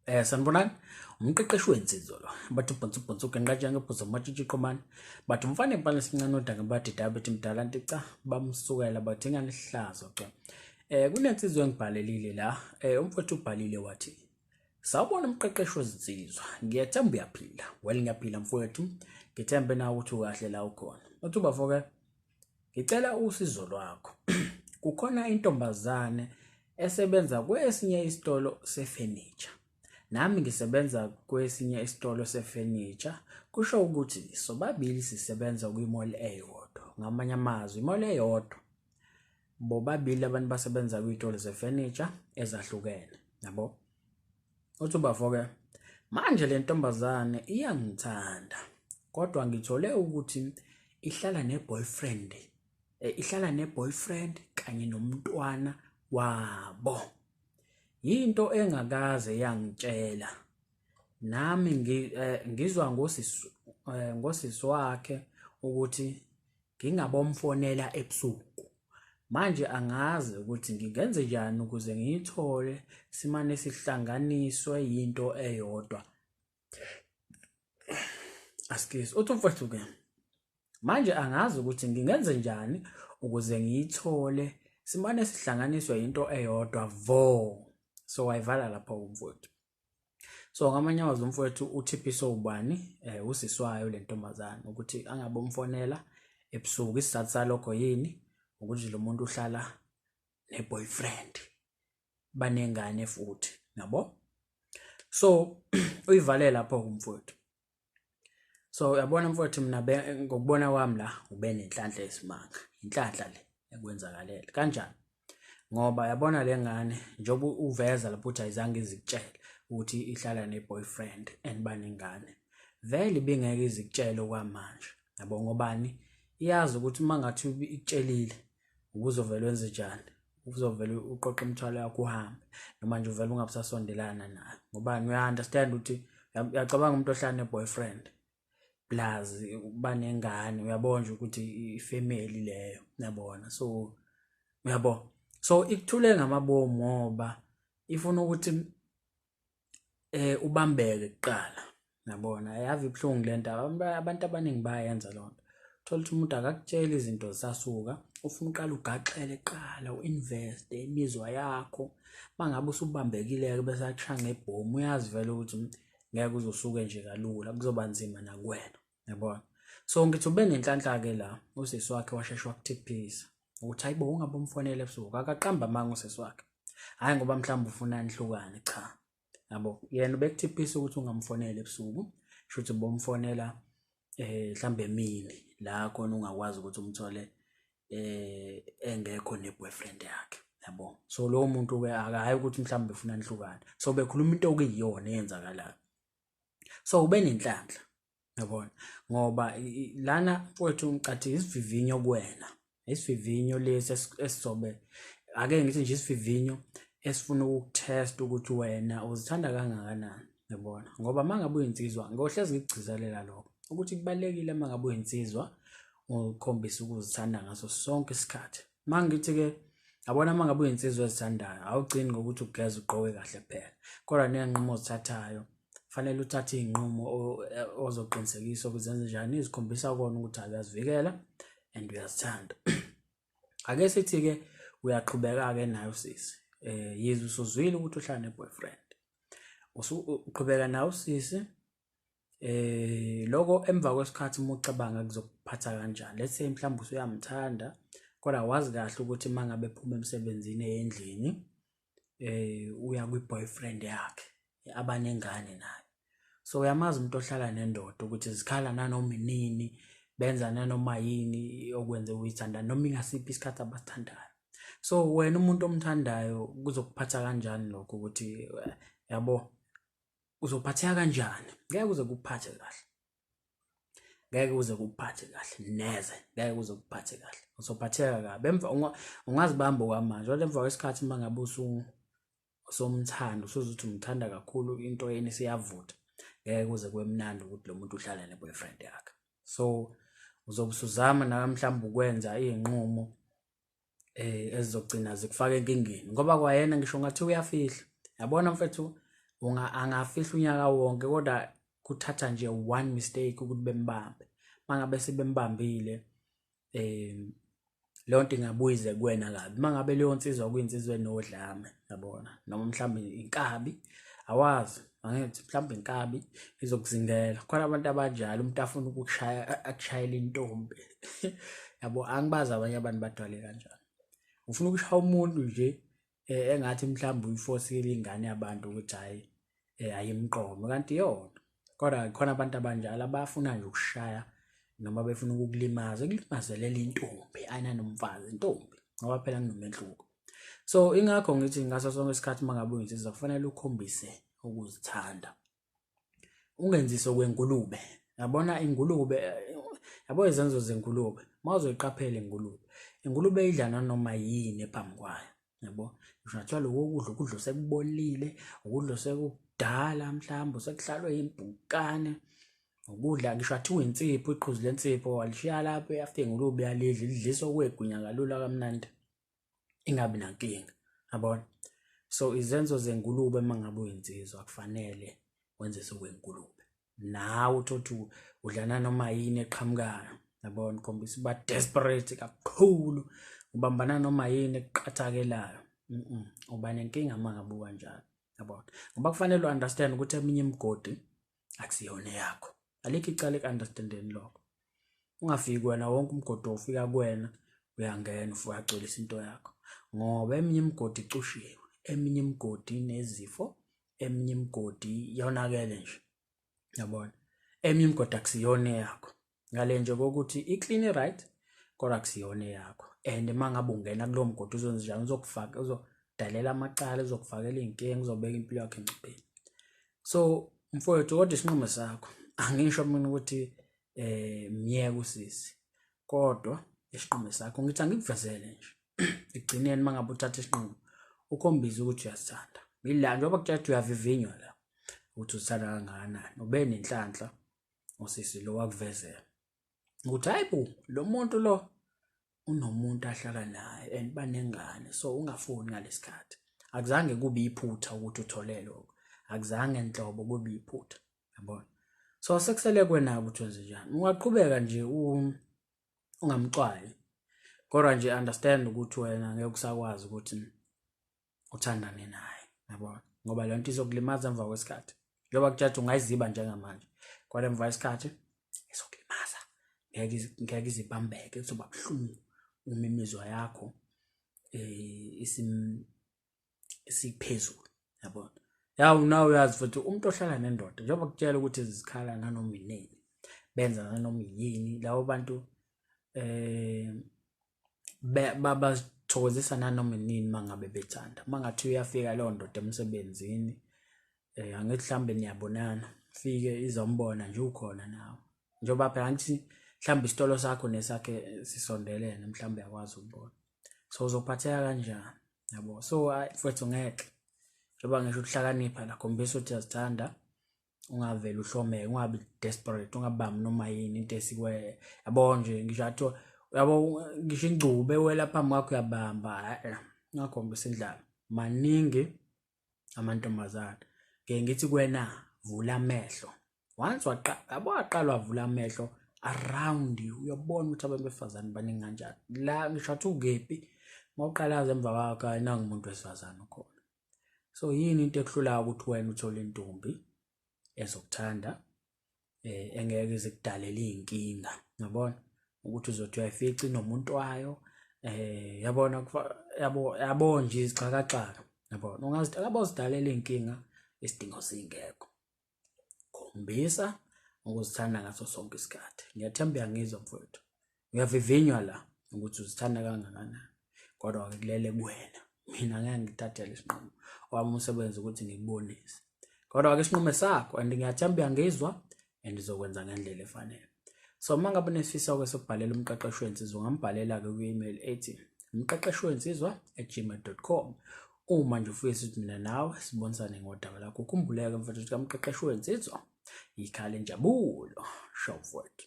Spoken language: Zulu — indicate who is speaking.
Speaker 1: Sanibonani. Umqeqeshi wensizwa lo. Bathi ubhonsi ubhonsi ugenqatsha ngebhuzo matshitshi qomani. Bathi umfana empana esincane odanga bathi dabethi mdala nti cha bamsukela bathi ingane ihlazo cha. Kunensizwa engibhalelile la. Umfowethu ubhalile wathi Sawubona umqeqeshi wezinsizwa. Ngiyethemba uyaphila. Well ngiyaphila mfowethu. Ngithembe nawe ukuthi ukahle la ukhona. Uthi ubafo-ke ngicela usizo lwakho. Kukhona intombazane esebenza kwesinye isitolo sefenitsha. Nami ngisebenza kwesinye isitolo sefenitsha, kusho ukuthi sobabili sisebenza kwi-mall eyodwa. Ngamanye amazwi, i-mall eyodwa. Bobabili abantu basebenza kwiy'tolo zefenitsha ezahlukene, yabo. Uthi ubafo-ke, manje le ntombazane iyangithanda, kodwa ngithole ukuthi ihlala ne-boyfriend, ihlala ne-boyfriend kanye nomntwana wabo. Yinto engakaze yangitshela. Nami ngizwa ngosisi wakhe ukuthi ngingabomfonela ebusuku. Manje angazi ukuthi ngingenze njani ukuze ngiyithole simane sihlanganiswe yinto eyodwa. Askies, uthi umfowethu ke manje angazi ukuthi ngingenze njani ukuze ngiyithole simane sihlanganiswe yinto eyodwa vo. So wayivala lapho umfowethu. So ngamanye amazwi umfowethu uthiphiswe ubani usisi wayo le ntombazane ukuthi angabe umfonela ebusuku. Isizathu salokho yini? Ukuthi lo muntu uhlala ne-boyfriend, banengane futhi, yabo. So uyivale lapho umfowethu. So uyabona mfowethu, mina ngokubona kwami la ube nenhlanhla yesimanga, inhlanhla le ekwenzakalele. Kanjani? Ngoba yabona le ngane njengoba uveza lapho ukuthi ayizange izikutshele ukuthi ihlala ne-boyfriend and banengane, vele ibingeke izikutshele okwamanje, yabo. Ngobani? Iyazi ukuthi uma ngathi ikutshelile ubuzovele wenze njani, uzovele uqoqe imithwalo yakho uhambe, noma nje uvele ungabusasondelana nayo. Ngobani? Uya-understand ukuthi uyacabanga umuntu ohlala ne-boyfriend plus banengane, uyabona nje ukuthi ifamily leyo, uyabona. So uyabo, so ikuthule ngamabomu ngoba ifuna ukuthi ubambeke kuqala, uyabona. Ave ibuhlungu le ndaba, abantu abaningi bayayenza loo nto. Thola ukuthi umuntu akakutsheli izinto zisasuka, ufuna uqala ugaxele kuqala, u-investe imizwa yakho. Uma ngabe usubambekile-ke bese akushaya ngebhomu, uyazi vele ukuthi ngeke uze usuke nje kalula, kuzoba nzima nakuwena, yabona. So ngithi ube nenhlanhla-ke la, usisi wakhe washeshe wakuthiphisa ukuthi hayi bo, ungabe umfonele ebusuku. Akaqamba amanga usisi wakhe, hhayi ngoba mhlawumbe ufuna nihlukane, cha, yabo. Yena ubekuthiphisa ukuthi ungamfoneli ebusuku, shuthi ubomfonela mhlambe emini la khona ungakwazi ukuthi umthole engekho ne-boyfriend yakhe, yabo. So lowo muntu ke akayi ukuthi mhlawumbe ufuna nihlukane, so bekhuluma into okuyiyona eyenzakalayo. So ube nenhlanhla, yabona, ngoba lana mfowethu ngicathi isivivinyo kuwena, isivivinyo lesi esizobe, ake ngithi nje isivivinyo esifuna ukukutest ukuthi wena uzithanda kangakanani, yabona. Ngoba uma ngabe uyinsizwa, ngohlezi ngikugcizelela lokho ukuthi kubalulekile uma ngabe uyinsizwa ukhombise ukuzithanda ngaso sonke isikhathi. Uma ngithi-ke yabona, uma ngabe uyinsizwa ezithandayo, awugcini ngokuthi ugeze ugqoke kahle kuphela, kodwa ney'nqumo ozithathayo fanele uthathe iy'nqumo ozoqinisekisa ukuthi zenze njani, izikhombisa kona ukuthi uyazivikela and uyazithanda. Ake sithi-ke uyaqhubeka-ke naye usisi, yize usuzwile ukuthi uhlala ne-boyfriend, uqhubeka naye usisi. Lokho emva kwesikhathi uma ucabanga kuzokuphatha kanjani? Let's say mhlawumbe usuyamthanda, kodwa wazi kahle ukuthi uma ngabe ephuma emsebenzini endlini uya kwi-boyfriend yakhe abanengane nayo. So uyamazi umuntu ohlala nendoda ukuthi zikhala nanoma inini, benza nanoma yini okwenze uyithanda noma ingasiphi isikhathi abasithandayo. So wena umuntu omthandayo kuzokuphatha kanjani lokho ukuthi yabo uzophatheka kanjani? Ngeke uze kuphathe kahle, ngeke uze kuphathe kahle neze, ngeke uze kuphathe kahle, uzophatheka kabi emva. Ungazibamba okwamanje, kodwa emva kwesikhathi uma ngabe usumthanda, usuzuthi umthanda kakhulu, into yeni isiyavutha, ngeke kuze kube mnandi ukuthi lo muntu uhlala ne-boyfriend yakhe. So uzobe usuzama nawe mhlawumbe ukwenza iy'nqumo ezizogcina zikufaka enkingeni, ngoba kwayena ngisho ngathi uyafihla, yabona mfethu. Angafihla unyaka wonke kodwa kuthatha nje one mistake ukuthi bembambe. Mangabe sebembambile leyo nto ingabuye ize kuwena kabi. Uma ngabe leyo nsizwa kuyinsizwa enodlame, yabona, noma mhlawumbe inkabi, awazi, angithi mhlawumbe inkabi izokuzingela. Khona abantu abanjalo, umuntu afuna ukukushaya akushayele intombi. Yabo, angibazi abanye abantu badwale kanjani. Ufuna ukushaya umuntu nje engathi mhlawumbe uyifosikile ingane yabantu ukuthi hhayi ayimqome kanti iyona. Kodwa khona abantu abanjalo abafuna nje ukushaya noma befuna ukukulimaza, ekulimazelela intombi ayinanomfazi intombi ngoba phela kunomehluko. So ingakho ngithi ngaso sonke isikhathi uma ngabe uyinsizwa kufanele ukhombise ukuzithanda. Ungenzisi okwengulube. Yabona ingulube, yabo izenzo zengulube, uma uzoyiqaphela ingulube, ingulube idla nanoma yini ephambi kwayo. Yabo, ngisho ngathiwa lokho kudla ukudla osekubolile, ukudla osekudala mhlawumbe osekuhlalwe yimpukane, ukudla ngisho athiwa insipho, iqhuzu lensipho walishiya lapho after ingulube iyalidla, idliswa okwegwinya kalula kamnandi, ingabi nankinga, yabona. So izenzo zengulube uma ngabe uyinsizwa akufanele wenze sokwengulube. Nawe uthole ukuthi udla nanoma yini eqhamukayo, yabona, ukhombisa uba desperate kakhulu, ubambana noma yini ekuqathakelayo. Uba nenkinga uma ngabe ukanjalo, yabona, ngoba kufanele u-understand ukuthi eminye imigodi akusiyona eyakho. Alikho icala eku-understandeni lokho. Ungafiki wena wonke umgodi ofika kuwena uyangena ufike uyagcwelisa into yakho, ngoba eminye imigodi icushiwe, eminye imigodi inezifo, eminye imigodi yonakele nje, yabona. Eminye imigodi akusiyona eyakho, ngale nje kokuthi i-clean right kodwa akusiyona eyakho. And uma ngabe ungena kulowo mgodi uzokwenza njani? Uzokufaka, uzodalela amacala, uzokufakela iy'nkinga, uzobeka impilo yakho engcupheni. So mfowethu, kodwa isinqumo sakho, angisho mina ukuthi myeke usisi, kodwa isinqumo sakho ngithi angikuvezele nje. Ekugcineni uma ngabe uthatha isinqumo ukhombise ukuthi uyasithanda. Ila njengoba kutshela ukuthi uyavivinywa la ukuthi uzithanda kangakanani, ube nenhlanhla usisi lo wakuvezela ukuthi hayi bo, lo muntu lo unomuntu ahlala naye and banengane, so ungafuni ngalesikhathi. Akuzange kube iphutha ukuthi uthole lokho, akuzange nhlobo kube iphutha, yabona. So sekusele kuwena ukuthi wenze njani. Ungaqhubeka nje ungamxwayi, kodwa nje understand ukuthi wena ngeke usakwazi ukuthi uthandane naye, yabona, ngoba le nto izokulimaza emva kwesikhathi. Njengoba kutshela ungayiziba njengamanje, kodwa emva kwesikhathi izokulimaza, ngeke izibambeke, kuzoba buhlungu uma imizwa yakho isiphezulu, yabona. Yawu nawe uyazi futhi umuntu ohlala nendoda, njengoba kutshela ukuthi zikhala nanoma inini, benza nanoma yini, labo bantu bazithokozisa nanoma inini uma ngabe bethanda. Uma ngathi uyafika leyo ndoda emsebenzini, angithi mhlawumbe niyabonana, fike izombona nje ukhona nawe. Njengoba phela angithi mhlawumbe isitolo sakho nesakhe sisondelene, mhlawumbe uyakwazi ukubona. So uzophatheka kanjani, yabo. So hhayi mfowethu ngeke, njengoba ngisho ukuhlakanipha la, khombisa ukuthi uyazithanda, ungavele uhlomeke, ungabi desperate, ungabambi noma yini into esikwe, yabo nje ngisho athiwa yabo ngisho ingcube ewela phambi kwakho uyabamba, ungakhombisa indlala. Maningi amantombazane, ngeke ngithi kuwena vula amehlo. Once yabo waqala wavula amehlo around you, uyabona ukuthi abantu besifazane baningi kanjani. La ngisho athi ukephi, uma uqalaza emva kwakho hayi nangu umuntu wesifazane ukhona. So yini into ekuhlulayo ukuthi wena uthole intombi ezokuthanda, engeke ize ikudalele iy'nkinga, yabona, ukuthi uzothi uyayifica inomuntu wayo, yabona, yabo, yabo nje izixakaxaka, yabona, ungazidalela iy'nkinga isidingo singekho. Khombisa ukuzithanda ngaso sonke isikhathi. Ngiyathemba uyangizwa mfowethu, uyavivinywa la ukuthi uzithanda kangakanani, kodwa-ke kulele kuwena. Mina ngeke ngikuthathele isinqumo, owami umsebenzi ukuthi ngikubonise, kodwa-ke isinqumo sakho and ngiyathemba uyangizwa and uzokwenza ngendlela efanele. So uma ngabe unesifiso-ke sokubhalela umqeqeshi wensizwa, ungambhalela-ke kwi-email ethi umqeqeshi wensizwa@gmail.com. Uma nje ufisa ukuthi mina nawe sibonisane ngodaba lakho, ukhumbuleke mfowethu ukuthi kamqeqeshi wensizwa ikhala injabulo. Show mfowethu.